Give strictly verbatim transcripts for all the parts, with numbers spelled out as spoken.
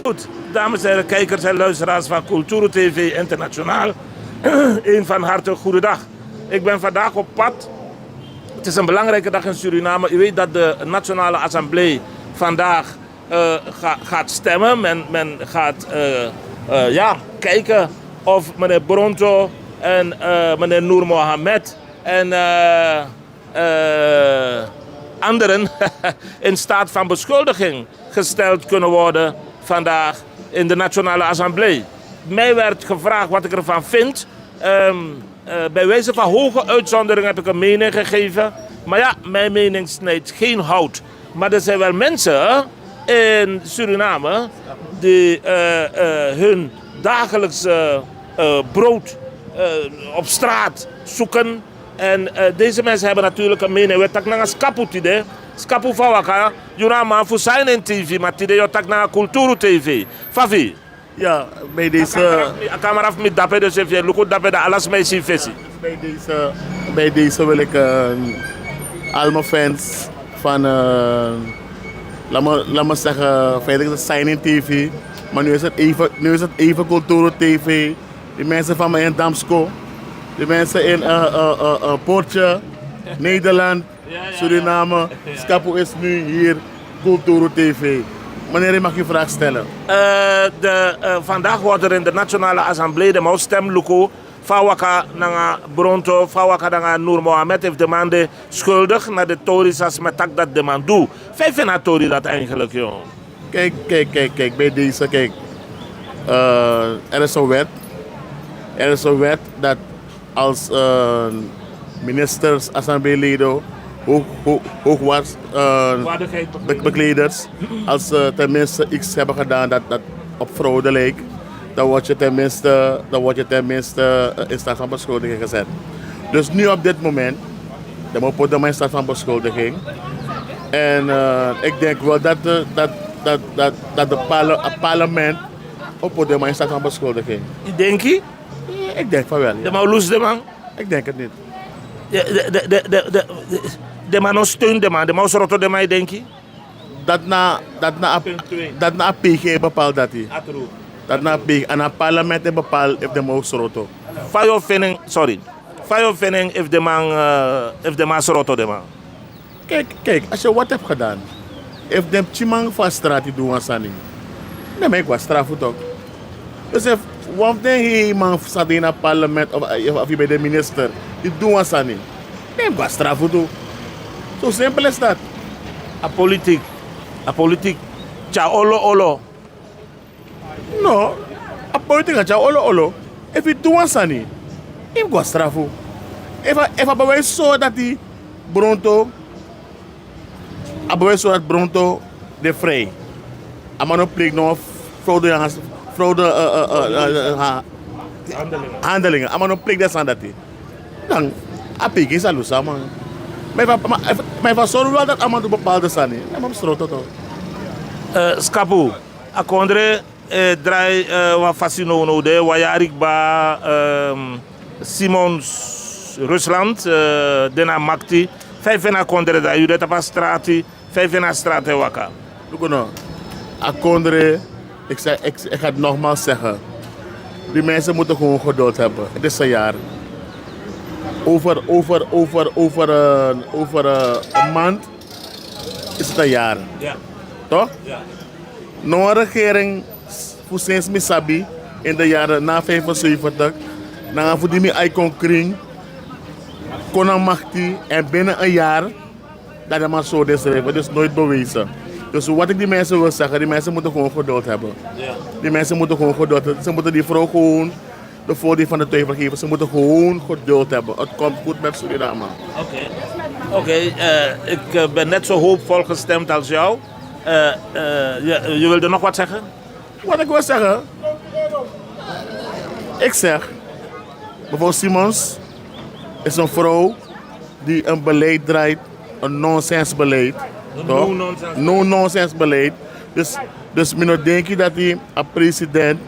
Goed, dames en heren, kijkers en luisteraars van Culturu T V Internationaal. Een van harte goedendag. Ik ben vandaag op pad. Het is een belangrijke dag in Suriname. U weet dat de Nationale Assemblee vandaag eh, ga- gaat stemmen. Men, men gaat eh, eh, ja, kijken of meneer Bronto en eh, meneer Noor Mohammed en eh, eh, anderen in staat van beschuldiging gesteld kunnen worden vandaag in de Nationale Assemblee. Mij werd gevraagd wat ik ervan vind. Ehm, eh, bij wijze van hoge uitzondering heb ik een mening gegeven. Maar ja, mijn mening snijdt geen hout. Maar er zijn wel mensen in Suriname die eh, eh, hun dagelijkse eh, brood eh, op straat zoeken. En eh, deze mensen hebben natuurlijk een mening. We taki nanga Skapu tide. Skapu fa waka, yu na a man fu Sign in T V, maar tide yu o taki nanga Culturu T V. Fa fu yu? Ja, bij deze, A kamera fu mi dape, dus efu yu e luku dape, dan ala sma e si yu fesi. Bij deze, bij deze wil ik eh, al mijn fans van, eh, laat me, laat me zeggen, feitelijk de Sign in T V, maar nu is het even, nu is het even Culturu T V. Die mensen van mij in Damsko, die mensen in eh, eh, eh, eh, Portje, Nederland, Suriname, Skapu is nu hier, Culturu T V. Meneer, u mag uw vraag stellen. Eh, de, eh, vandaag wordt er in de Nationale Assemblee de mou stem luku fa waka nanga Bronto, fa waka nanga Noor Mohammed, efu den man de schuldig na de tori san sma taki dati den man du. Fa yu feni a tori dati eigenlijk, yo? Kijk, kijk, kijk, kijk, bij deze, kijk. Eh, er is een wet. Er is een wet dat als eh, ministers, assembleeleden, hoog, hoog, hoogwaarts, eh, be- bekleders, als ze tenminste iets hebben gedaan dat, dat op fraude lijkt, dan word je tenminste, dan word je tenminste eh, in staat van beschuldiging gezet. Dus nu op dit moment, dan moet je in staat van beschuldiging. En eh, ik denk wel dat, eh, dat, dat, dat, dat de parle- het parlement op in staat van beschuldiging. Yu denki? Ik denk van wel, ja. Den man o lusu den man? Ik denk het niet. Den man no steun den man, den man o sroto den man, yu denki? Dat na, dat na, dat na a P G bepaal dati. Dat na a P G, en a parlement e bepaal efu den man o sroto. Fa yu o feni en, sorry. Fa yu o feni en efu den man, eh, efu den man sroto den man? Kijk, kijk, als je wat hebt gedaan, efu den pikinman fu a strati du wan sani, dan man e go na strafu toch. Dus efu wan fu den hei man fu san de ini a parlement of, of, of yu ben de minister, yu du wan sani, dan yu mus go na strafu tu. So simpel is dat. A politik, a politik tyari olo olo. No, a politik no tyari olo olo. Efu yu du wan sani, yu mus go na strafu. Efu a, efu a bewijs sori dati Bronto, a bewijs sori dati Bronto de vrij. A man no pleeg no fraude, fraude eh, eh, eh, eh, ha- handelingen. A man no pleeg den sani dati. Dan a P G sa lusu a man. Ma efu a, ma efu, ma efu a sori wel dati a man du bepaalde sani, dan a man mus sroto toch. Eh, Skapu, a kondre e drai eh, wan fasi nownow de, wan yari kba, ehm, Simons, Rusland, eh, de na makti. Fa yu feni a kondre drai, yu de tapu a strati, fa yu feni a strati e waka? Luku no, a kondre, ik zeg, ik, ik ga het nogmaals zeggen. Die mensen moeten gewoon geduld hebben. Het is een jaar. Over, over, over, over, eh, over eh, een maand is het een jaar. Ja. Toch? Ja. No wan regering fu sensi mi sabi in de jaren na vijfenzeventig, nanga fu di mi ai kon krin, kon na makti en binnen een jaar dat de man sori den srefi, het is nooit bewezen. Dus wat ik die mensen wil zeggen, die mensen moeten gewoon geduld hebben. Ja. Die mensen moeten gewoon geduld hebben. Ze moeten die vrouw gewoon de voordeel van de twijfel geven. Ze moeten gewoon geduld hebben. Het komt goed met Suriname. Oké. Oké, eh, ik eh, ben net zo hoopvol gestemd als jou. Eh, eh, je, je wilde nog wat zeggen? Wat ik wil zeggen? Ik zeg, mevrouw Simons is een vrouw die een beleid draait, een nonsensbeleid. Een toch? No-nonsense. No-nonsense beleid. Dus, dus mi no denki dati a president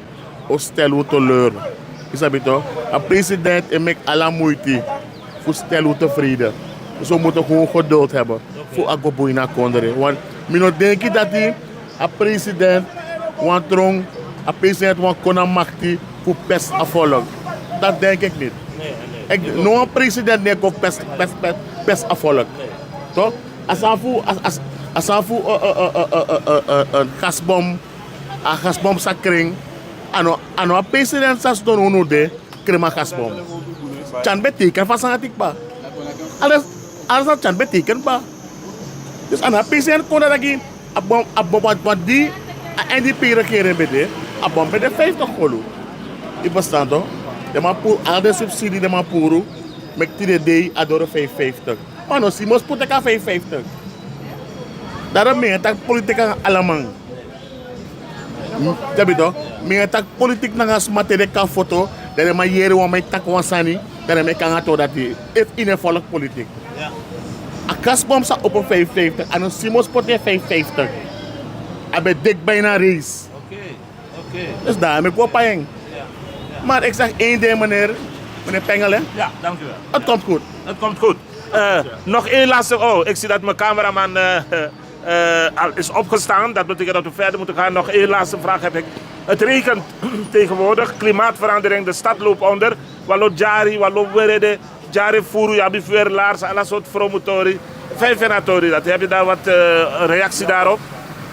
o stel unu teleur. Yu sabi toch? A president e meki ala muiti fu stel unu tevreden. Dus we moeten gewoon geduld hebben fu a go bun ini a kondre. Want mi no denki dati a president Wan tron, a president wan kon na makti fu pes a volk. Dat denk ik niet. No wan president ne kon pes pes pes pes a volk. Toch? Asafu asafu gasbom, a gasbom sa kring. Ano a president sa ston unu de krema gasbom. Tyan beteken fa sanga tikba. Alles alles na tyan beteken ba. Dus a na a president kon dati taki a bom a bom wan wan di a N D P regering ben de. A bom ben de vijftig kolu. Yu ferstan to? Den man puru ala den subsidi den man puru. Meki tide dei a doro vijfenvijftig. Ma no si mos puru teki a vijfenvijftig. Daro mi e taki politik nanga ala man. Sabi to? Mi e taki politik nanga sma te den kan foto. Dan den man yere wan man e taki wan sani. Dan den man e kon nanga tori dati efu ini en volk politik. A kasbom sa opo vijfenvijftig a no si mos poti en vijfenvijftig. A ben deki bai na reis. Dus dan a meki wan pai en. Maar ik zeg één ding meneer. Meneer Pengel hè. Het komt goed. Het komt goed. Nog één laatste. Oh, ik zie dat mijn cameraman al is opgestaan. Dat betekent dat we verder moeten gaan. Nog één laatste vraag heb ik. Het regent tegenwoordig, klimaatverandering, de stad loopt onder. Walo jari, walo werede, jari furu, yabi fuer lars, ala soort fromutori. Vijfenatori, dat heb je daar wat reactie daarop?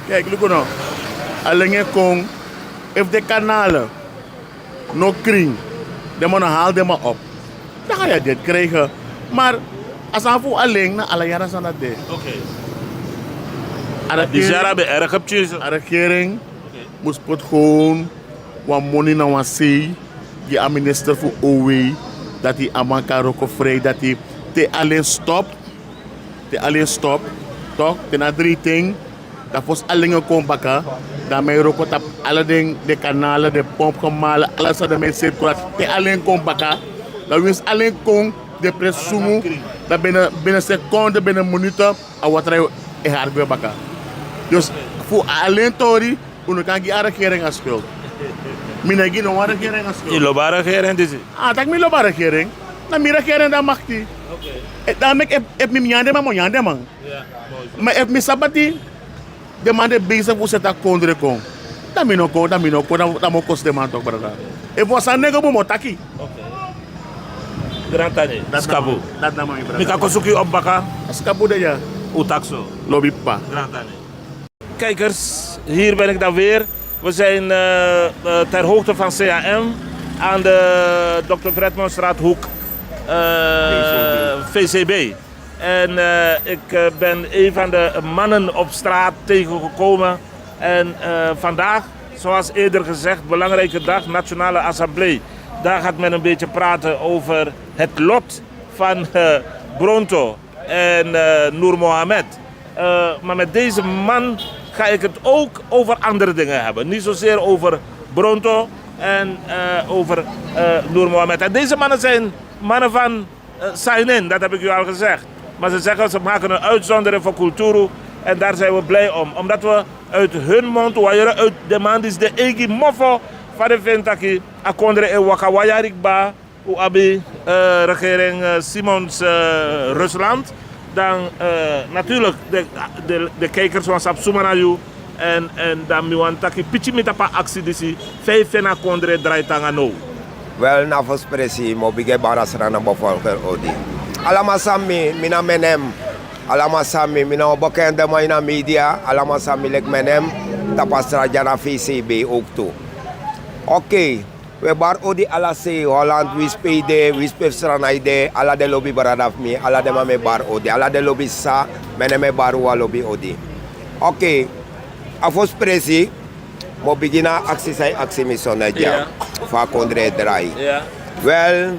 Kijk, luku no. Alleen kon, if de kanalen no kring, den man no haal den man op. Dan ga je dit krijgen. Maar a sani fu alen na ala yara sani na de. A regering mus poti gewoon wan moni na wan sei gi a minister fu ow, dati a man kan wroko frei dati te alen stop. Te alen stop, tok te na dri ten. Dan fosi alen e kon baka, dan mi e wroko tapu ala den kanalen, den pompu gemalen, ala sani dan mi e seti kon dati te alen kon baka. Dan winsi alen kon, den presi sungu. Dan bini sekonde, bini minute, a watra e hari gwe baka. Dus fu a alen tori, unu kan gi a regering a skul. Mi no e gi no wan regering a skul. Yu lobi a regering disi? A taki mi lobi a regering. Na mi regering dan makti. Dan meki efu mi mus nyan den man mi o nyan den man. Ma efu mi sabi dati den man de besigi fu seti a kondre kon, dan mi no kon dan mi no kon dan mi o kosi den man toki brada. Efu wan sani nego bun mi o taki. Grantani, skapu. Mi kan kon suku yu opo baka. Skapu de dya. Un taki so. Lobi p'pa. Grantani. Kijkers, hier ben ik dan weer. We zijn ter hoogte van C A M aan de dokter Vretmanstraat hoek, V C B. En ik ben een van de mannen op straat tegengekomen. En vandaag, zoals eerder gezegd, belangrijke dag, Nationale Assemblee. Daar gaat men een beetje praten over het lot van Bronto en Nur Mohammed. Maar met deze man ga ik het ook over andere dingen hebben. Niet zozeer over Bronto en over Nur Mohammed. En deze mannen zijn mannen van Sainen, dat heb ik u al gezegd. Maar ze zeggen ze maken een uitzondering voor Kulturu. En daar zijn we blij om. Omdat we uit hun mond horen, uit de man die is de eigi mofo van de Ventaki, a kondre e waka wan yari kba, un abi regering Simons Rusland. Dan natuurlijk de kijkers wan sabi suma na yu. En dan mi wani taki pikin mi tapu a aksi disi, fa yu feni a kondre e drai tanga now? Wel, na fosi presi mi o bigin e bari a srana bevolker odi. Ala man sabi mi, mi na menem. Ala man sabi mi, mi na wan bekende man ini a media. Ala man sabi mi leki menem. Tapu a srana dya na V C B ook tu. Okei. Wi e bari odi ala sei, Holland, wi spe yu de, wi spe fu srana yu de, ala den lobi brada fu mi, ala den man mi e bari odi, ala den lobi sisa, mi nen mi e bari unu a lobi odi. Okei. A fosi presi mi o bigin na a aksi san yu aksi mi sonde dya, fa a kondre e drai. Wel,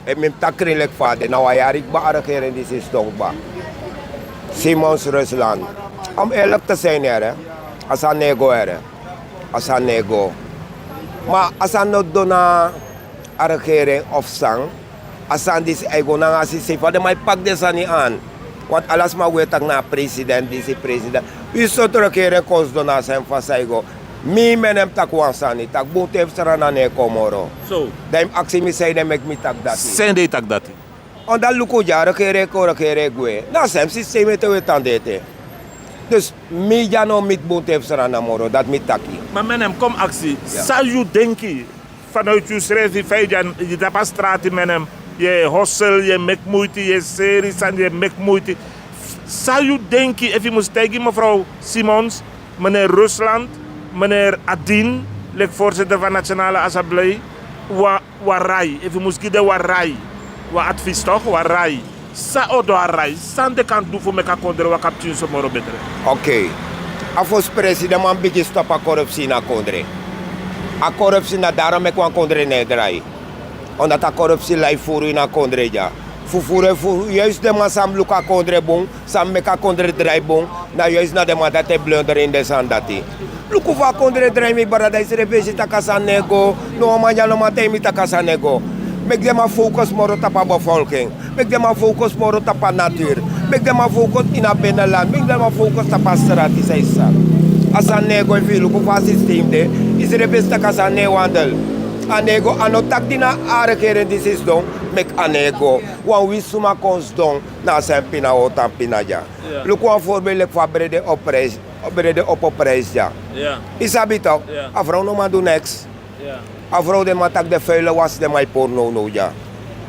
efu mi mus taki krin leki fa a de, na wan yari kba a regering disi sidon kba. Simons Rusland. Om eerlik te zijn here, a sani no e go here. A sani no e go. Ma a sani no didon na a regering of san. A sani disi a e go nanga a sisei fa den man e paki den sani an. Want ala sma go e taki na a president disi president. Yu sortu regering kon sidon na a sani fa san e go. Mi, mi nen mus taki wan sani, taki bun ten fu srana no e kon moro. Dan yu mus aksi mi sanede meki mi taki dati. Sanede yu taki dati? Omdat luku dya, regering e kon, regering e gwe. Na a sem sistem ete wi e tan de ete. Dus mi dya no miti bun te fu srana moro, dati mi taki. Ma menem, kon mi aksi, san yu denki? Fanowtu yusrefi, fa yu de na, yu de tapu a strati, menem, yu e hosel, yu e meki muiti, yu e seri sani, yu e meki muiti. San yu denki efu yu mus taigi mefrow Simons, meneer Rusland, meneer Adin, leki voorzitter van Nationale Assemblee, wan rai, efu yu mus gi den wan rai, wan advies toch, wan rai. San o du a rai, san den kan du fu meki a kondre waka pikinso moro betre? Oké. A fosi presi, den man bigin stop a korupsi ini a kondre. A korupsi na daro meki wan kondre no e drai. Omdat a korupsi lai furu ini a kondre dya. Fufuru e furu, juist den man san mus luku a kondre bun, san mus meki a kondre drai bun, na juist na den man dati e blunder ini den sani dati. Luku fa a kondre drai, mi brada, yu srefi e si tak' a sani no e go. No wan man dya no man taigi mi tak' a sani no e go. Meki den man focus moro tapu a bevolking. Meki den man focus moro tapu a natuur. Meki den man focus ini a binnenland. Meki den man focus tapu a strati san yu sabi. A sani no e go, efu yu luku fa a systeem de, yu srefi e si tak' a sani no e wandel. A no e go, a no taki di na a regering disi sidon meki a no e go. Wan winsi suma kon sidon na a sani pina, o tan pina dya. Luku wan voorbeeld leki fa Brede Op prijs, Brede Op prijs dya. Yu sabi tok, a vrouw no man du niks. A vrouw, den man taki den vuile was, den man e pori nownow dya.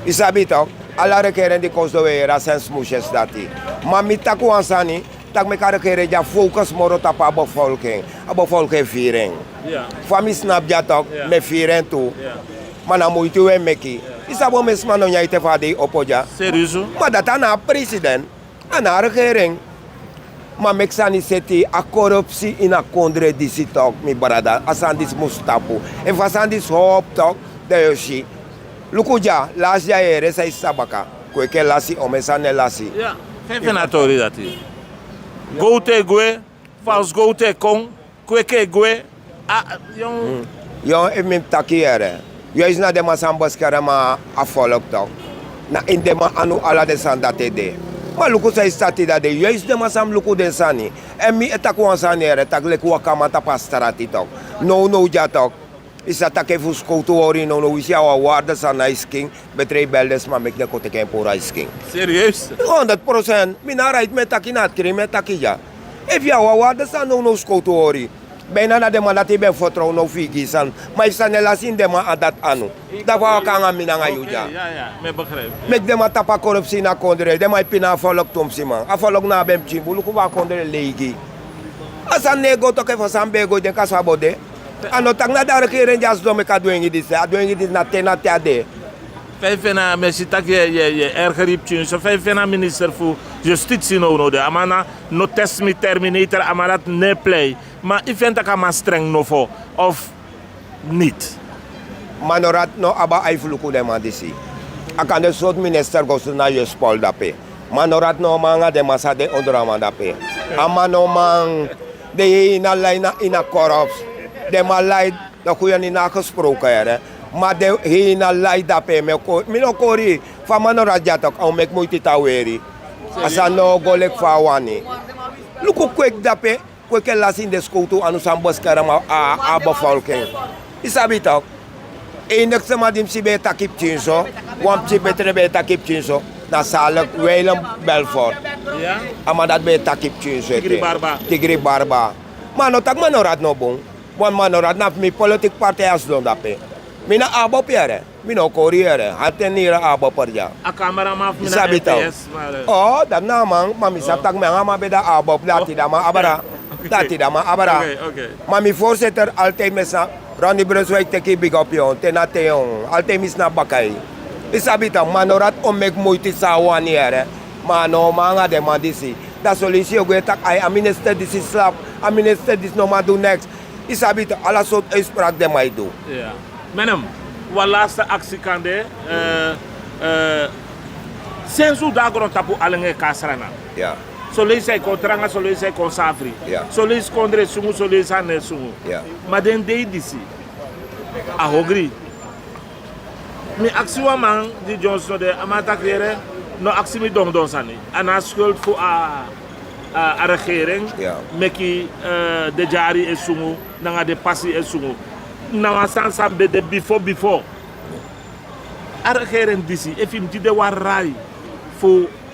Yu sabi tok, ala regering di kon sidon, wi e yere a sani smusjes dati. Ma mi taki wan sani, tak' meki a regering dya focus moro tapu a bevolking. A bevolking e firi en. Fa mi snapu dya tok, mi e firi en tu. Ma na muiti wi e meki. Yu sabi omen sma no nyan ete fu a dei opo dya. Serius? Ma dati a na a president, a na a regering. Ma meki sani seti, a korupsi ini a kondre disi tok, mi brada, a sani disi mus tapu. Efu a sani disi howpu tok, dan yu o si. Luku dya, lasi dya, yu e yere san yu si baka. Kweki e lasi, omen sani e lasi. Ya, fa yu feni a tori dati? Gowtu e gwe, falsi gowtu e kon, kweki e gwe. A, yon. Yon, efu mi mus taki, yu yere. Yu e si na den man san mus beskerem a volk tok. Na ini den man anu ala den sani dati e de. Ma luku san yu si taki dati de, yu e si den man san mus luku den sani. Èn mi e taki wan sani, yu yere, tak' leki wakaman tapu a strati tok. Nownow dya tok. Yu sa taki efu skowtu hori nownow, wi si a wan waarde sani na yu skin, betre yu bel den sma meki den kon teki en puru a yu skin. Serieus? Honderd procent. Mi na a right mi e taki, na a krin mi e taki dya. Efu yu a wan waarde sani nownow skowtu hori, ben na den man dati yu ben fertrow now fu yu gi sani. Ma efu sani e lasi ini den man dati anu, dan fa a waka nanga mi nanga yu dya? Meki den man tapu a korupsi ini a kondre, den man e pina a volk tumsi man. A volk na a ben pikin bun, luku fa a kondre leigi. A sani no e go tok, efu a sani ben e go, yu denki a sani bo de? A no taki na den regering dya sidon meki a dwengi disi, a dwengi disi na te na te a de. Fa yu feni a, mi e si tak' yu e, yu e, yu e ergeri pikinso, fa yu feni a minister fu Justitie nownow de? A man na no test mi Terminator, a man dati no e plei. Ma yu feni tak' a man streng nofo of niet? Manorat no abi a ai fu luku den man disi. A kan de sortu minister go sidon na Juspol dape. Manorat no man nanga den man san de ondro a man dape. A man no man. Den hei na lai na ini a korupsi. Den man lai, den goyon ini a gesproken, yere. Ma den hei na lai dape, mi o ko-, mi no kori yu. Fa Manorat dya tok, a o meki muiti tan weri. A sani no o go leki fa a wani. Luku kweki dape. Kweki e lasi ini den skowtu anu san mus beskerem a, a, a bevolking. Yu sabi tok. Enigste man di mi si ben e taki pikinso, wan pikin betre ben e taki pikinso, na Salek Willem Belfort. Ya? A man dati ben e taki pikinso ete. Tigri Barba. Tigri Barba. Ma a no taki Manorat no bun. Wan Manorat na fu mi politiki partij a sidon dape. Mi na ABOP, yere. Mi no kori yu, yere. Hati en nira ABOP dya. A kameraman fu mi na N P S, ma. O, dati na a man, ma mi sabi tak' mi nanga a man ben de ABOP, dan a tide a man abra. Oké. Dan a tide a man abra. Oké, oké. Ma mi voorzitter, altijd mi e snapu, Ronnie Brunswijk, teki bigi op yu, te na te yu, altijd mi e snapu baka yu. Yu sabi tak' Manorat o meki muiti san a wani, yere. Ma a no man nanga den man disi. Dan son leisi yu o gwe taki, ai, a minister disi slapu, a minister disi no man du niks. Yu sabi tak' ala sortu uitspraak den man e du. Ya. Menem, wan laatste aksi kan de, eh, eh, sensi un de na grontapu, a langa e kon na Sranan. Ya. Son leisi a e kon tranga, son leisi a e kon safri. Ya. Son leisi kondre e sungu, son leisi a no e sungu. Ya. Ma den dei disi, a hogri. Mi aksi wan man di dyonsu no de, a man taki, yere, no aksi mi dondon sani. A no a skuld fu a, a, a regering, ya, meki, eh, den dyari e sungu, nanga den pasi e sungu. Na wan sani san ben de bifo, bifo. A regering disi, efu yu mus gi den wan rai fu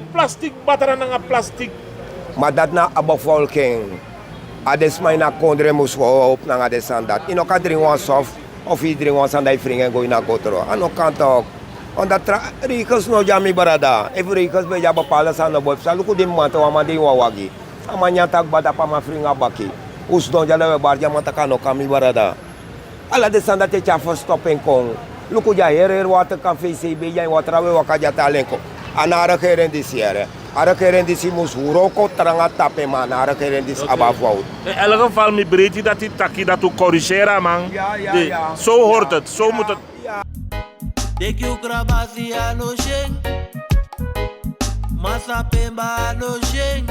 Yu plastik batra nanga plastik. Ma dati na a bevolking. A den sma ini a kondre mus howpu nanga den sani dati. Yu no kan dringi wan sof, of yu dringi wan sani dan yu fringi en go ini a gotro. A no kan tok. Omdat tra regels no de ya, mi brada. Efu regels ben de ya, bepaalde sani no bo e psa. Luku di mi man te wan man de ini wan wagi. A man nyan taki kba, dapu a man fringi a baki. Un sidon de ya, dan un e bari di a man taki a no kan, mi brada. Ala den sani dati e tyari fu stop en kon. Luku di a heri heri water kan fesi, e ben de ya ini water, a we waka di a talen kon. A na a regering disi yere. A regering disi mus wroko tranga tapu en, ma a na a regering disi abi a fowtu. In elk geval, mi breiti dati taki dati un corrigeri a man. Ya, ya, ya. Zo hoort het, zo moet het. Teki un krabasi a no syen. Masa pemba a no syen.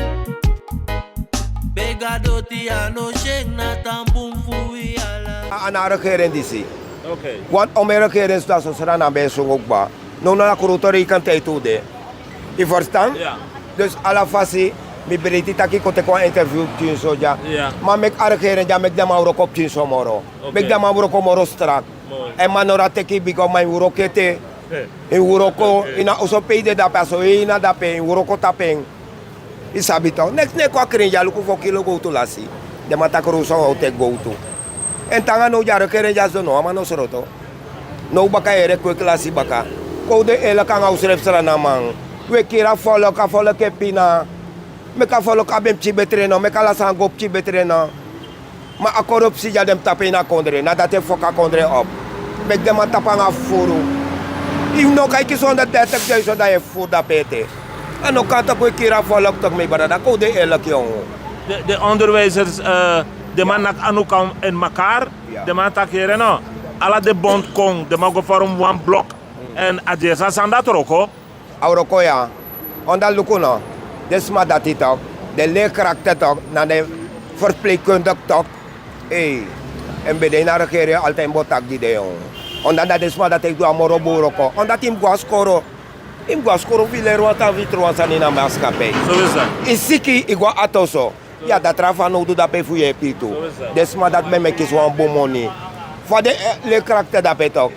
Bega doti a no syen, na tampun fu wi ala. A na a regering disi. Oké. Want ome regering sutu a so sra na ben sungu kba. No, no, na kruto reikentijdi un de. Yu ferstan? Ya. Dus ala fasi, mi breiti taki kon teki wan interview pikin so dya. Ya. Ma meki a regering dya, meki den man wroko pikin so moro. Oké. Meki den man wroko moro strak. Èn man no dati teki bigi, ma yu wroko ete. Yu wroko, yu na oso pe yu de dape, a so yu na dape, yu wroko tapu en. Yu sabi tok, neks no e kon a krin dya, luku fo kilo gowtu lasi. Den man taki rusu anga un teki gowtu. Èn te nanga now di a regering dya sidon, no wan man no sroto. Now baka yu e yere kweki lasi baka. Kon un de eerlijk anga unsrefi Srananman. Un e kiri a folok, a folok e pina. Meki a folok abi en pikin betre no, meki ala sani go pikin betre no. Ma a korupsi di a den mus tapu ini a kondre, na dati e foki a kondre op. Meki den man tapu nanga fufuru. Efu no kan yu kisi honderddertig duizend dan yu e fufuru dape ete. A no kan tak' un e kiri a folok tak' mi brada, kon un de eerlijk yongu. De, de onderwijzers, eh, den man naki anu kan in mekaar. Den man taki here no. Ala den bond kon, den man go vorm wan blok. En a di e sa sani dati wroko. A wroko ya. Omdat luku no, den sma dati tok, den leerkrachten tok, na den verpleegkundige tok. Ei, en ben de ini a regering altijd mus taki gi den yongu. Omdat na den sma dati e du a moro bun wroko. Omdat yu mus go na skoro. Yu mus go na skoro fu yu leri wan sani, fu yu tron wan sani ini a maskapei. Yu siki, yu go na ati oso. Ya, dati a fanowdu dape fu yepi yu tu. Den sma dati ben meki kisi wan bun moni. Fa den, eh, leerkrachten dape tok.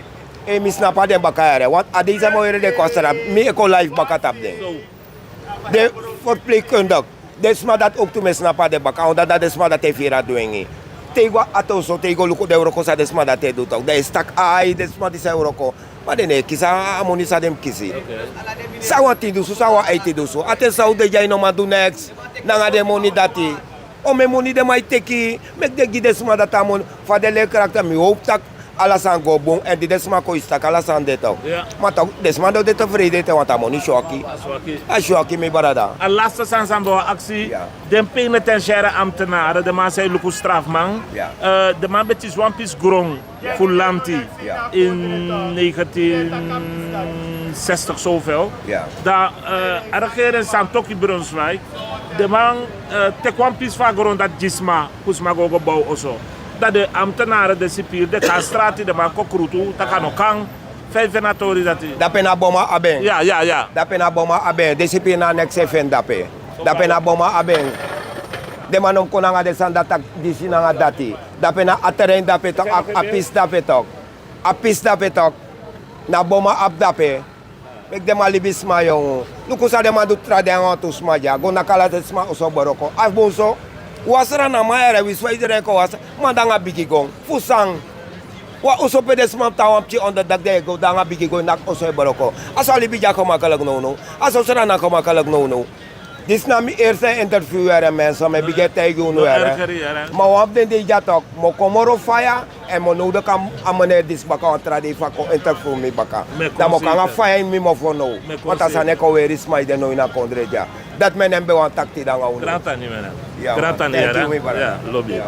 Ei, mi snapu a den baka yere. Want a dei san mi o yere den kon a srapu, mi e kon live baka tapu den. Den verpleegkundige, den sma dati ook tu mi e snapu a den baka, omdat dati den sma dati e firi a dwengi. Te yu go na ati oso, te yu go luku den wroko san den sma dati e du tok, dan yu si tak' ai, den sma disi e wroko. Ma den no e kisi a moni san den mus kisi. San wan tin dunsu, san wan aiti dunsu. A ten san un de dya yu no man du neks nanga den moni dati. Omeni moni den man e teki, meki den gi den sma dati a moni. Fa den leerkrachten, mi howpu tak' ala sani go bun, èn di den sma kon yu si tak' ala sani de tok. Ma tok, den sma no de tevreden ete, want a moni swaki. A swaki, mi brada. A laste sani san mi ben wani aksi, den penitentiaire ambtenaren, den man san e luku strafman, eh, den man ben kisi wan pisi gron fu lanti in negentien zestig zoveel. Dan, eh, a regering Santokhi Brunswijk, den man, eh, teki wan pisi fu a gron dati gi sma, fu sma go go bow oso. Dan den ambtenaren, den sipiri, den kon na strati, den man kon krutu tak' a no kan. Fa yu feni a tori dati? Dape na boma abi en. Ya, ya, ya. Dape na boma abi en. Den sipiri na neks e feni dape. Dape na boma abi en. Den man no mus kon nanga den sani dati taki disi nanga dati. Dape na a terrein dape tok, a, a pisi dape tok. A pisi dape tok. Na boma abi dape. Meki den man libisma yongu. Luku san den man du tra dei nanga wantu sma dya. Go naki ala den sma oso broko. A bun so. Wi a Srananman yere, wi si fa iedereen kon wan Sra-, man de nanga bigi gon. Fu san? Wan oso pe den sma mus tan wan pikin onderdak, den e go de nanga bigi gon naki oso e broko. A so a libi dya gemakkelijk nownow. A so Sranan gemakkelijk nownow. Disi na mi eerste interview, yere, mensen, mi bigin taigi unu, yere. Ma wan fu den dei dya tok, mi o kon moro faya, èn mi o nowdigi a meneer disi baka wan tra dei fu a kon interview mi baka. Dan mi o kon nanga faya ini mi mofo now. Want a sani e kon weri sma ede now ini a kondre dya. Dati mi e nen ben wani taki tide nanga unu. Grantangi, meneer. Grantangi, yere. Lobi.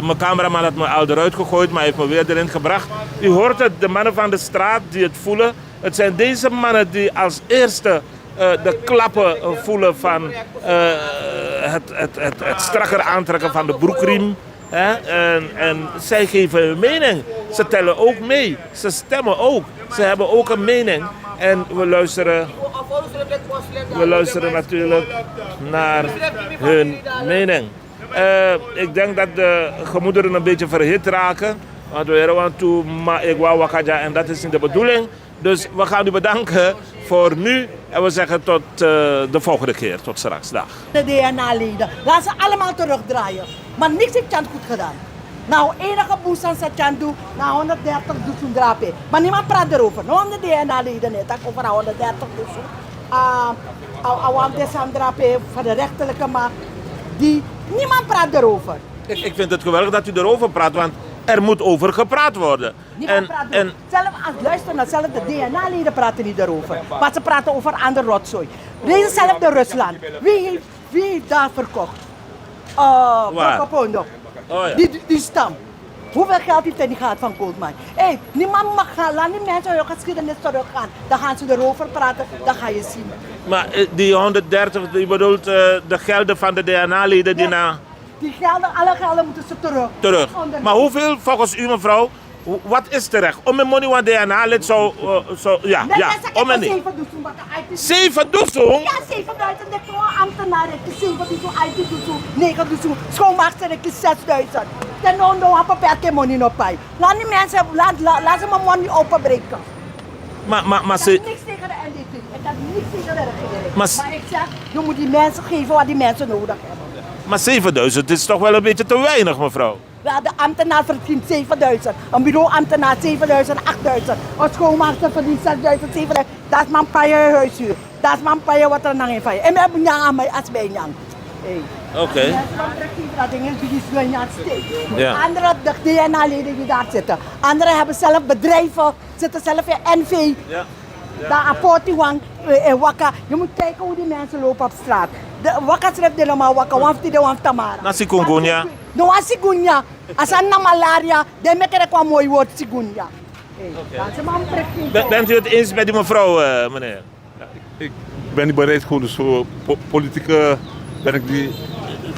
Mijn cameraman had me al eruit gegooid, maar hij heeft me weer erin gebracht. U hoort het, de mannen van de straat die het voelen. Het zijn deze mannen die als eerste eh, de klappen eh, voelen van eh, het, het, het, het strakker aantrekken van de broekriem. Hè? En, en zij geven hun mening. Ze tellen ook mee. Ze stemmen ook. Ze hebben ook een mening. En we luisteren, we luisteren natuurlijk naar hun mening. Eh, ik denk dat de gemoederen een beetje verhit raken. Want we hebben want to ma ik wou wakaja en dat is niet de bedoeling. Dus we gaan u bedanken voor nu en we zeggen tot eh, de volgende keer, tot straks. Dag. De D N A-leden. Laat ze allemaal terugdraaien. Maar niks heeft Tjan goed gedaan. Nou, enige boezem zat Tjan doen na honderddertig duizend drape. Maar niemand praat erover. Nou, de D N A-leden net, dat over honderddertig duizend. Ah, awan de Sandra P van de rechterlijke macht. Die, niemand praat erover. Ik, ik vind het geweldig dat u erover praat, want er moet over gepraat worden. Niemand praat erover. Zelf, als, luister naar, zelf de D N A-leden praten niet erover. Maar ze praten over andere rotzooi. Dezezelfde Rusland. Wie heeft, wie heeft daar verkocht? Uh, Prokopondo. Oh, ja. Die, die, die stam. Hoeveel geld heeft hij niet gehad van Goldman? Hé, hey, niemand mag gaan. Laat die mensen hun geschiedenis teruggaan. Dan gaan ze erover praten, dan ga je zien. Maar eh, die honderddertig, je bedoelt eh, de gelden van de D N A-leden die na... Die gelden, alle gelden moeten ze terug. Terug. Maar hoeveel volgens u, mevrouw, wat is terecht? Om een money wan D N A-lid zou... Uh, zou ja, ja, om een... Zeven duizend? Ja, zevenduizend. De ambtenaar heeft zeven duizend, achttienduizend, negenduizend. Schoonmaakster heeft zesduizend. Ten no no wan papier ke money no pai. Laat die mensen, laat, laat, laat ze mijn money openbreken. Maar, maar, maar ze... Ik heb niks tegen de N D P. Ik heb niks tegen de regering. Maar ik zeg, je moet die mensen geven wat die mensen nodig hebben. Maar zevenduizend is toch wel een beetje te weinig, mevrouw. Ja, de ambtenaar verdient zevenduizend. Een bureauambtenaar zevenduizend, achtduizend. Een schoonmaakster verdient zesduizend, zevenduizend. Dat is mijn paaien huishuur. Dat is mijn paaien wat er nog in van je. En mijn bunyang aan mij als bijnyang. Hey. Oké. Dat ding is die is doing aan steeds. Ja. Andere de D N A-leden die daar zitten. Anderen hebben zelf bedrijven, zitten zelf in N V. Ja. Dan a poti wan e waka. Je moet kijken hoe die mensen lopen op straat. De waka schrijft de normaal waka, wan fu tide, wan fu tamara. Na chikungunya. No wan chikungunya. A sani na malaria. Den meki leki wan moi word chikungunya. Hey, dan ze man prik. Bent u het eens met die mevrouw, eh, meneer? Ik ben niet bereid gewoon dus voor po- politieke ben ik die...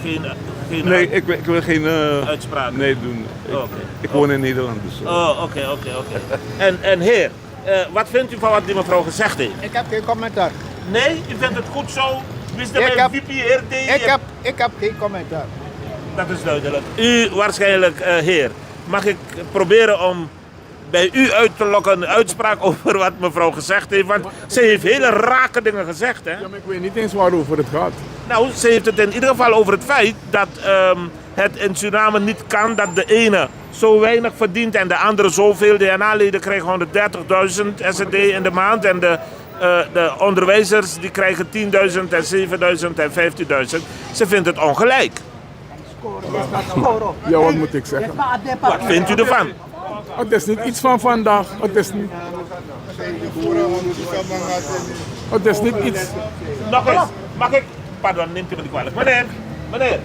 Geen, geen Nee, ik, wil- ik wil geen eh, uitspraak? Nee doen. Ik, Oh, oké. Ik woon in Nederland dus. Eh. Oh, oké, oké, oké. En, en heer, eh, wat vindt u van wat die mevrouw gezegd heeft? Ik heb geen commentaar. Nee, u vindt het goed zo? Wie is de Ik heb- V P heer die Ik heb, ik heb geen commentaar. Dat is duidelijk. U waarschijnlijk, eh, heer. Mag ik proberen om bij u uit te lokken een uitspraak over wat mevrouw gezegd heeft? Want zij heeft hele rake dingen gezegd, hè? Ja, maar ik weet niet eens waarover het gaat. Nou, ze heeft het in ieder geval over het feit dat ehm, het in Suriname niet kan dat de ene zo weinig verdient en de andere zoveel. D N A-leden krijgen honderddertigduizend S D in de maand en de, eh, de onderwijzers die krijgen tienduizend en zevenduizend en vijftienduizend. Ze vindt het ongelijk. Ja, wat moet ik zeggen? Wat vindt u ervan? Het is niet iets van vandaag. Het is niet, het is niet iets. Nog eens. Mag ik? Pardon, neemt u me niet kwalijk. Meneer, meneer,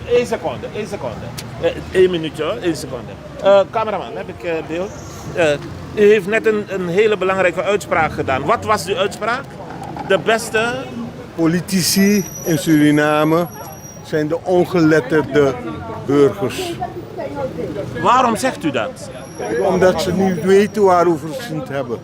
één seconde, één seconde. Eh, één minuutje hoor, één seconde. Eh, cameraman, heb ik eh, beeld? Eh, u heeft net een, een hele belangrijke uitspraak gedaan. Wat was die uitspraak? De beste Politici in Suriname zijn de ongeletterde burgers. Waarom zegt u dat? Omdat ze niet weten waarover ze het hebben.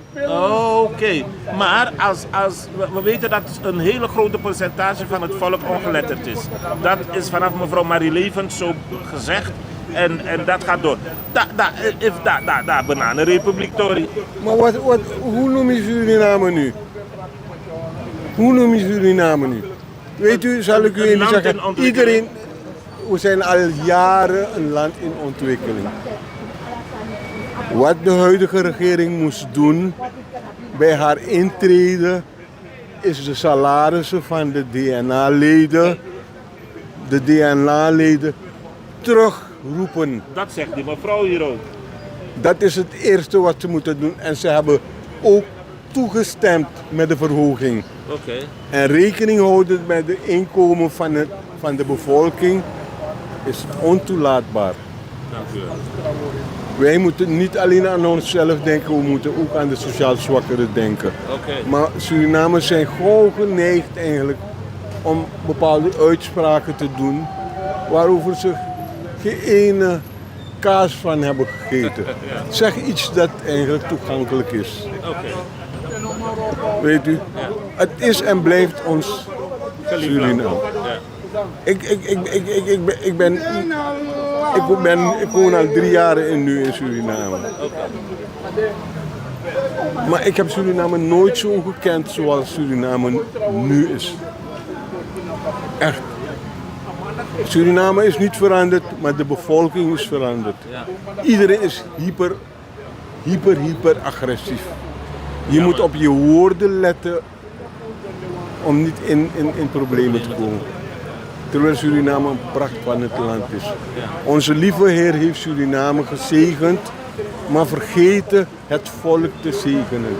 Oké, maar als, als, we- we weten dat een hele grote percentage van het volk ongeletterd is. Dat is vanaf mevrouw Marie Levens zo gezegd en, en dat gaat door. Daar da, da, da, da, bananenrepubliek, Tori. Maar wat, wat, hoe noem je Suriname nu? Hoe noem je Suriname nu? Weet u, zal ik u even zeggen, iedereen, we zijn al jaren een land in ontwikkeling. Wat de huidige regering moest doen bij haar intrede, is de salarissen van de D N A-leden, de D N A-leden terugroepen. Dat zegt die mevrouw hier ook. Dat is het eerste wat ze moeten doen. En ze hebben ook toegestemd met de verhoging. Oké. En rekening houden met de inkomen van de, van de bevolking is ontoelaatbaar. Dank u wel. Wij moeten niet alleen aan onszelf denken, we moeten ook aan de sociaal zwakkeren denken. Oké. Maar Surinamers zijn gewoon geneigd eigenlijk om bepaalde uitspraken te doen waarover ze geen ene kaas van hebben gegeten. Zeg iets dat eigenlijk toegankelijk is. Oké. Weet u, het is en blijft ons Suriname. Ja. Ik, ik, ik, ik, ik, ik ben, ik ben, ik ben, ik woon al drie jaar in, nu in Suriname. Maar ik heb Suriname nooit zo gekend zoals Suriname nu is. Echt. Suriname is niet veranderd, maar de bevolking is veranderd. Iedereen is hyper, hyper, hyper agressief. Je moet op je woorden letten om niet in, in, in problemen te komen. Terwijl Suriname een pracht van het land is. Onze lieve Heer heeft Suriname gezegend, maar vergeten het volk te zegenen.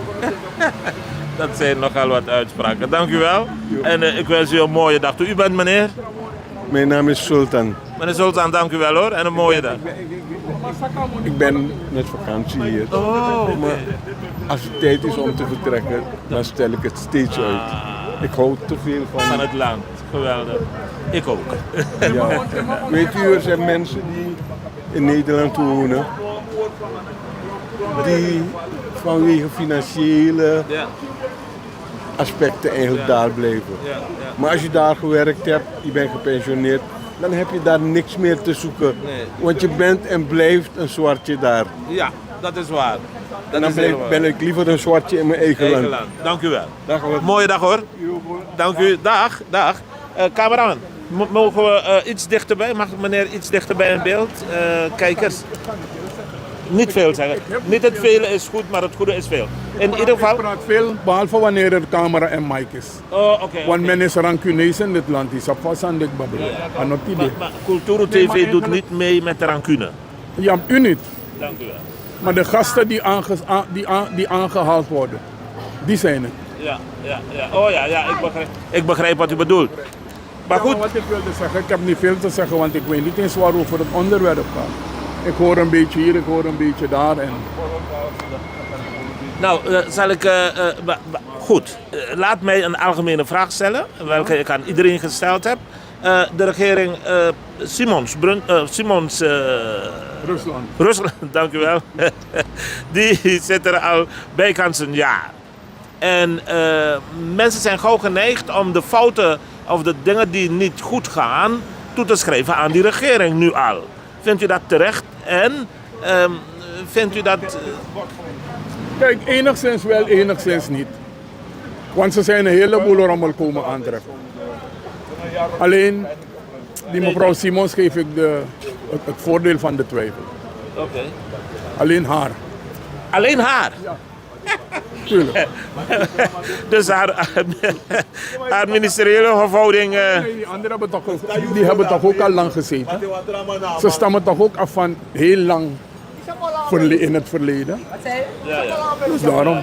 Dat zijn nogal wat uitspraken. Dank u wel. En eh, ik wens u een mooie dag toe. U bent meneer? Mijn naam is Sultan. Meneer Sultan, dank u wel hoor. En een mooie dag. Ik ben met vakantie hier. Oh, oké. Maar als het tijd is om te vertrekken, dan stel ik het steeds uit. Ik hou te veel van Van het land. Geweldig. Ik ook. Ja. Weet u, er zijn mensen die in Nederland wonen, die vanwege financiële Ja. aspecten eigenlijk Ja. daar blijven. Ja, ja. Maar als je daar gewerkt hebt, je bent gepensioneerd, dan heb je daar niks meer te zoeken. Nee. Want je bent en blijft een zwartje daar. Ja, dat is waar. Dat En dan is heel ben, waar. ben ik liever een zwartje in mijn eigen Eigen land. land. Dank u wel. Dag hoor. Mooie dag hoor. Dank u. Dag, dag. Eh, cameraman, mo- mogen we eh, iets dichterbij? Mag meneer iets dichterbij in beeld? Eh, kijkers, niet veel zeggen. Niet het vele is goed, maar het goede is veel. In ieder Ik geval, praat veel, behalve wanneer er camera en mic is. Oh, oké. Want oké. men is rancuneus in dit land. Is vast aan dit babbel. Ja, ja. Aan het idee. Maar, maar Culturo T V doet niet mee met de rancune. Ja, u niet. Dank u wel. Maar de gasten die, aange, a- die, a- die aangehaald worden, die zijn het. Ja, ja, ja. Oh ja, ja, ik begrijp, ik begrijp wat u bedoelt. Maar Ja, maar goed. wat ik wilde zeggen, ik heb niet veel te zeggen, want ik weet niet eens waarover het onderwerp gaat. Ik hoor een beetje hier, ik hoor een beetje daar. En Nou, eh, zal ik. Eh, eh, wa- wa- goed. Eh, laat mij een algemene vraag stellen, welke ik aan iedereen gesteld heb. Eh, de regering eh, Simons, Brun, eh, Simons eh, Rusland. Rusland, dank u wel. Die zit er al bijkans een jaar. En eh, mensen zijn gauw geneigd om de fouten of de dingen die niet goed gaan toe te schrijven aan die regering nu al. Vindt u dat terecht? En ehm, vindt u dat. Kijk, enigszins wel, enigszins niet. Want ze zijn een heleboel rommel komen aantreffen. Alleen, die mevrouw Simons geef ik de, het, het voordeel van de twijfel. Oké. Alleen haar. Alleen haar? Ja. Tuurlijk. Dus haar, haar ministeriële verhouding. Eh, Nee, die anderen hebben toch ook, die hebben toch ook al lang gezeten. Ze stammen toch ook af van heel lang verle- in het verleden. Ja, ja. Dus daarom.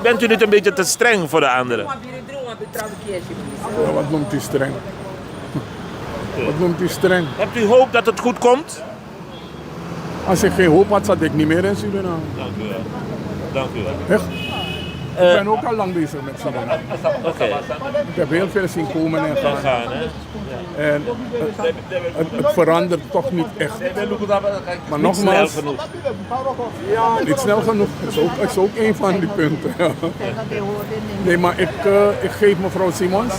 Bent u niet een beetje te streng voor de anderen? Ja, wat noemt u streng? Wat noemt u streng? Hebt u hoop dat het goed komt? Als ik geen hoop had, zat ik niet meer in Suriname. Dank u wel. Dank u wel. Echt? Eh, Ik ben ook al lang bezig met Suriname. Oké. Ik heb heel veel zien komen en gaan. En gaan, hè? En het, het, het verandert toch niet echt. Maar Niet snel nogmaals, genoeg. Niet snel genoeg. Dat is ook, dat is ook een van die punten. Ja. Nee, maar ik, eh, ik geef mevrouw Simons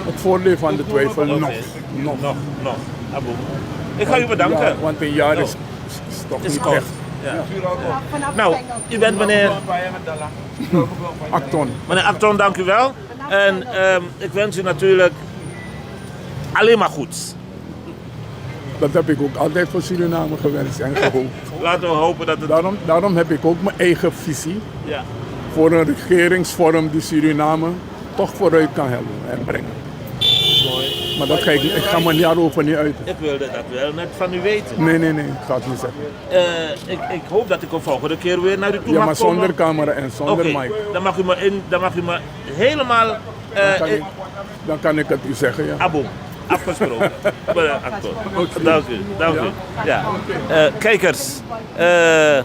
het voordeel van de twijfel nog. Nog. Nog, nog. Abu. Ik ga u bedanken. Ja, want een jaar is, is, is toch Is niet kort. Echt. Ja. Nou, u bent meneer Acton. Meneer Acton, dank u wel. En ehm, ik wens u natuurlijk alleen maar goeds. Dat heb ik ook altijd voor Suriname gewenst en gehoopt. Laten we hopen dat het Daarom, daarom heb ik ook mijn eigen visie Ja. voor een regeringsvorm die Suriname toch vooruit kan helpen en brengen. Mooi. Maar dat ga ik, ik ga me niet daarover niet uiten. Ik wilde dat wel net van u weten. Nee, nee, nee, ik ga het niet zeggen. Eh, ik, ik hoop dat ik een volgende keer weer naar u toe mag komen. Ja, maar zonder camera en zonder mic. Oké, dan mag u me in, dan mag u me helemaal, eh, dan kan ik, dan kan ik het u zeggen, ja. Abo, afgesproken. Bedankt, acteur. Dank u, dank u. Ja. Eh, kijkers, eh,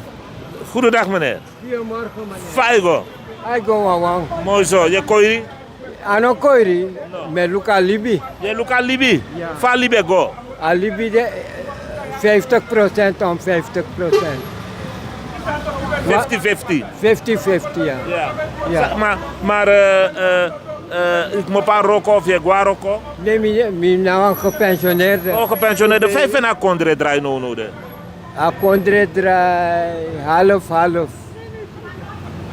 goedendag, meneer. Goedemorgen, meneer. Fa i go? A i go wawan. Moi so, yu e koiri? A no koiri, mi e luku a libi. Yu e luku a libi? Ya. Fa a libi e go? A libi de, eh, vijftig procent om vijftig procent. Fifty fifty? Fifty fifty, ya. Ya. Ya. Sa-, ma, maar, eh, eh, eh, i kmopo na wroko of yu e go na wroko? Nee, mi, mi na wan gepensioneerde. O, gepensioneerde. Fa i feni a kondre e drai nownow de? A kondre e drai half half.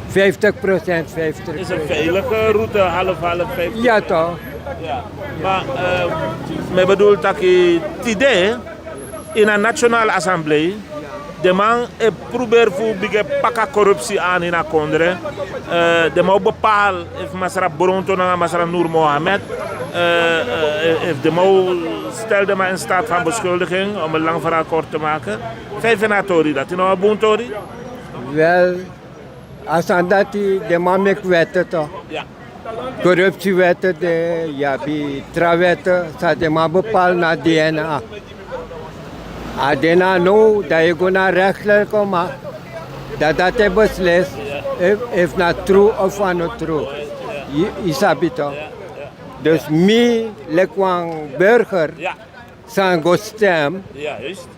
Vijftig procent, vijftig procent. Is een veilige route, half half, vijftig? Ya, toch. Ya. Ma, eh, mi e bedoel taki tide, ini a Nationale Assemblee, den man e probeer fu bigin paka korupsi aan ini a kondre. Eh, den man o bepaal efu masra Bronto nanga masra Noor Mohammed, eh, eh, efu den man o stel den man in staat van beschuldiging, om een lang verhaal kort te maken. Fa i feni a tori, dati na wan bun tori? Wel, a sani dati den man meki wèt, toch. Ya. Korupsiwèt de, yu abi tra wèt san den man bepaal na D N A. A D N A now, dan yu e go na a rechtelijke macht, dan dati e beslis efu, efu na tru of a no tru. Yu, yu sabi, toch. Dus mi, leki wan burger, san go stem. Ya, juist.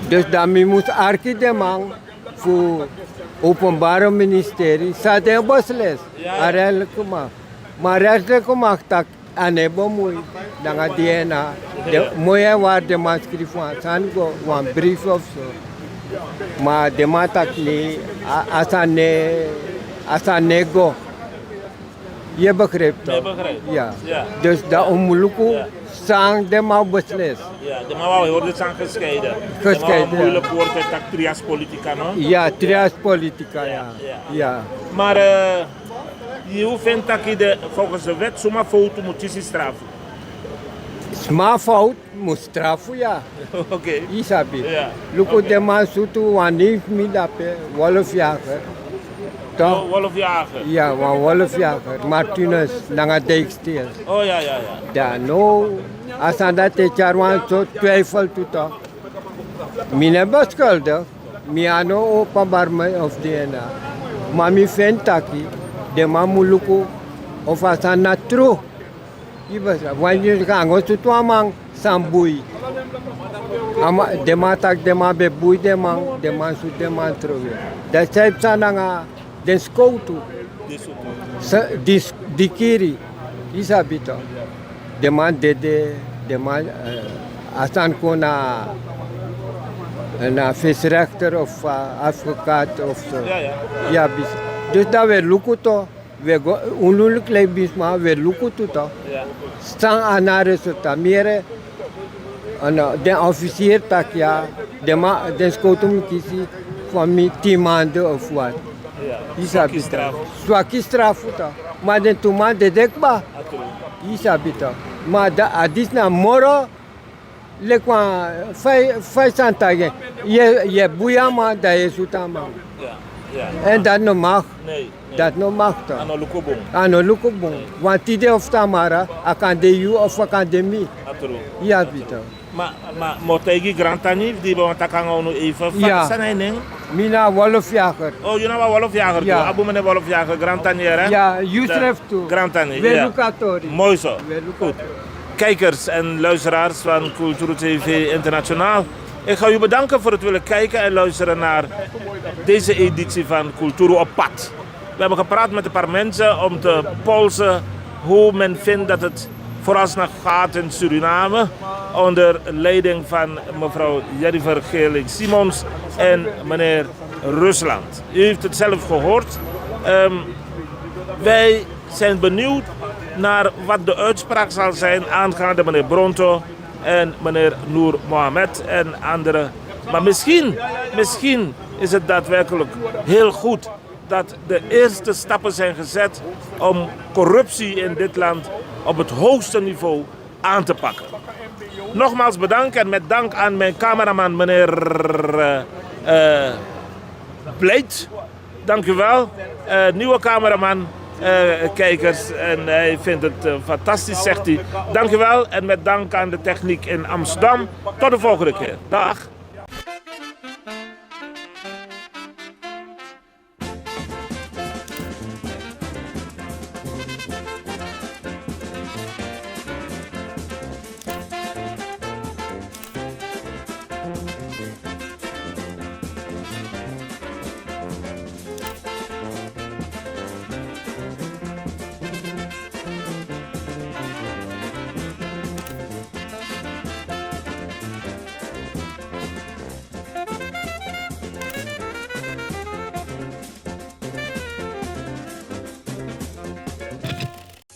Dus dan mi mus arki den man fu openbare ministerie, san den beslis. Ya, ya. A rechtelijke macht. Ma a rechtelijke macht taki a no e bemui nanga D N A. Ya. Den, moi e wari den man skrifi wan sani go, wan brief of so. Ma den man taki a, a sani, a sani no e go. Yu e begrijp, toch? Mi e begrijp. Ya. Ya. Dus dan un mus luku san den man o beslis. Ya, den man, wi hori den sani gescheiden. Gescheiden, ya. Den man, wan moeilijk woord, taki trias politica, no? Ya, trias politica, ya. Ya, ya. Ya. Maar, eh, yu feni taki de, volgens de wet, suma fowtu mus kisi strafu? Sma fowtu mus strafu, ya. Oké. Yu sabi. Ya. Luku, oké, den man sutu wan neef fu mi dape, wolfjager. Toch? Oh, wolfjager. Ya, wan wolfjager. Martinus, nanga Dijksteel. Oh, ya, ya, ya. Dan now, a sani dati e tyari wan sortu twijfel tu, toch. Mi no e beschuldig, mi a no openbaar mi of D N A. Ma mi feni taki den man mus luku efu a sani na tru. Yu begrijp, want yu kan go sutu wan man san bui. A man, den man taki den man ben bui den man, den man sutu den man trowe. Dan san psa nanga den skowtu. Sa, di, di kiri. Yu sabi, toch. Den man dede, den man, eh, a sani kon na, na visrechter of, eh, advocaat of so. Ya, ya. Ya, bisa. Dus dan wi e luku, toch. Wi e go, unu leki libisma, wi e luku tu, toch. Ya. San a na resultaat, mi yere, a no, den officier taki ya, den man, den skowtu mus kisi fu mi tin maanden of wat. Ya. Yu sabi, toch. Swaki strafu. Swaki strafu, toch. Ma den tu man dede kba. A tru. Yu sabi, toch. Ma dan a disi na moro leki wan fei, fei sani taigi en. Yu e, yu e bui a man, dan yu e sutu a man. Ya, ya. Èn dati no mag. Nee, nee. Dati no mag, toch. A no luku bun. A no luku bun. Nee. Want tide of tamara, a kan de yu of a kan de mi. A tru. Yu abi, toch. Ma, ma, mi o taigi Grand Tani, di ben wani taki nanga unu even. Ya. Fa san na yu nen? Mi na wolfjager. Oh, yu na wan wolfjager tu. Ya. A bun, meneer wolfjager, Grand Tani, hè? Ya, yu srefi tu. Grand Tani, ya. Wi e luku a tori. Moi so. Wi e luku a tori. Goed. Kijkers en luisteraars van Kulturu T V Internationaal. Ik ga u bedanken voor het willen kijken en luisteren naar deze editie van Kulturu op Pad. We hebben gepraat met een paar mensen om te polsen hoe men vindt dat het vooralsnog gaat in Suriname, onder leiding van mevrouw Jennifer Geerling-Simons en meneer Rusland. U heeft het zelf gehoord. Ehm, wij zijn benieuwd naar wat de uitspraak zal zijn aangaande meneer Bronto en meneer Noor Mohammed en anderen. Maar misschien, misschien is het daadwerkelijk heel goed Dat de eerste stappen zijn gezet om corruptie in dit land op het hoogste niveau aan te pakken. Nogmaals bedankt en met dank aan mijn cameraman meneer eh, eh, Blade. Dank u wel. Eh, nieuwe cameraman, eh, kijkers. En hij vindt het eh, fantastisch, zegt hij. Dank u wel en met dank aan de techniek in Amsterdam. Tot de volgende keer. Dag.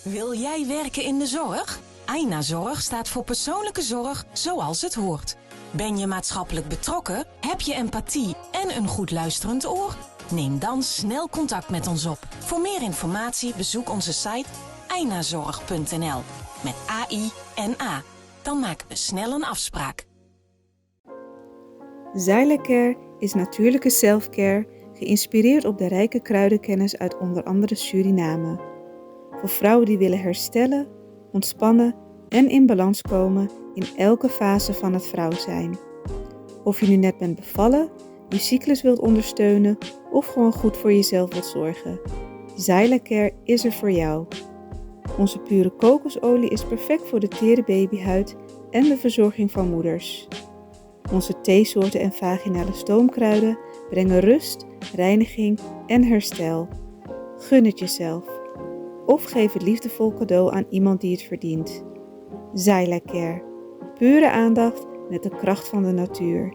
Wil jij werken in de zorg? Aina Zorg staat voor persoonlijke zorg zoals het hoort. Ben je maatschappelijk betrokken? Heb je empathie en een goed luisterend oor? Neem dan snel contact met ons op. Voor meer informatie bezoek onze site ainazorg punt n l, met A I N A. Dan maken we snel een afspraak. Zyla Care is natuurlijke selfcare, geïnspireerd op de rijke kruidenkennis uit onder andere Suriname. Voor vrouwen die willen herstellen, ontspannen en in balans komen in elke fase van het vrouw zijn. Of je nu net bent bevallen, je cyclus wilt ondersteunen of gewoon goed voor jezelf wilt zorgen, Zyla Care is er voor jou. Onze pure kokosolie is perfect voor de tere babyhuid en de verzorging van moeders. Onze theesoorten en vaginale stoomkruiden brengen rust, reiniging en herstel. Gun het jezelf. Of geef het liefdevol cadeau aan iemand die het verdient. Zyla Care. Pure aandacht met de kracht van de natuur.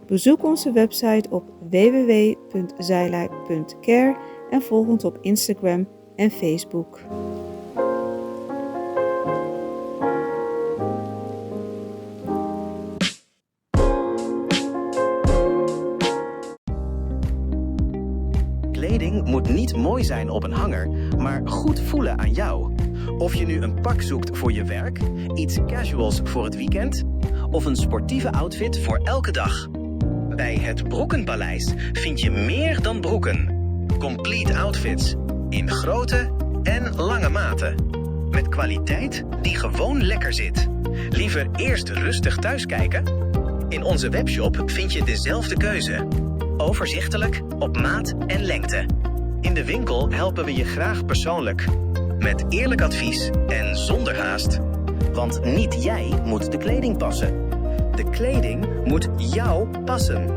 Bezoek onze website op w w w punt zyla punt care en volg ons op Instagram en Facebook. Kleding moet niet mooi zijn op een hanger, maar goed voelen aan jou. Of je nu een pak zoekt voor je werk, iets casuals voor het weekend of een sportieve outfit voor elke dag. Bij het Broekenpaleis vind je meer dan broeken. Complete outfits in grote en lange maten. Met kwaliteit die gewoon lekker zit. Liever eerst rustig thuis kijken? In onze webshop vind je dezelfde keuze. Overzichtelijk, op maat en lengte. In de winkel helpen we je graag persoonlijk. Met eerlijk advies en zonder haast. Want niet jij moet de kleding passen. De kleding moet jou passen.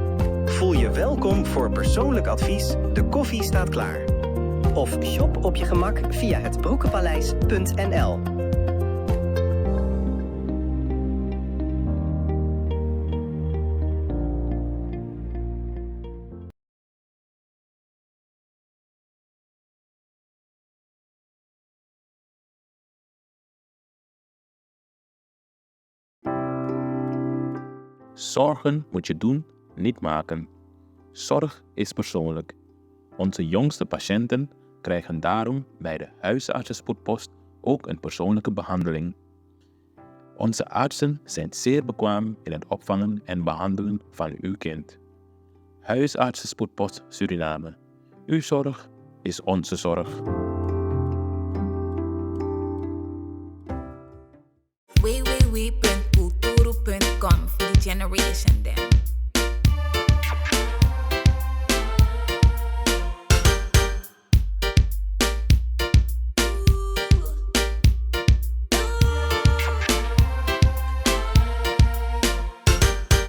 Voel je welkom voor persoonlijk advies. De koffie staat klaar. Of shop op je gemak via het broekenpaleis punt n l. Zorgen moet je doen, niet maken. Zorg is persoonlijk. Onze jongste patiënten krijgen daarom bij de huisartsenspoedpost ook een persoonlijke behandeling. Onze artsen zijn zeer bekwaam in het opvangen en behandelen van uw kind. Huisartsenspoedpost Suriname. Uw zorg is onze zorg. W W W punt kulturu punt com voor de generation.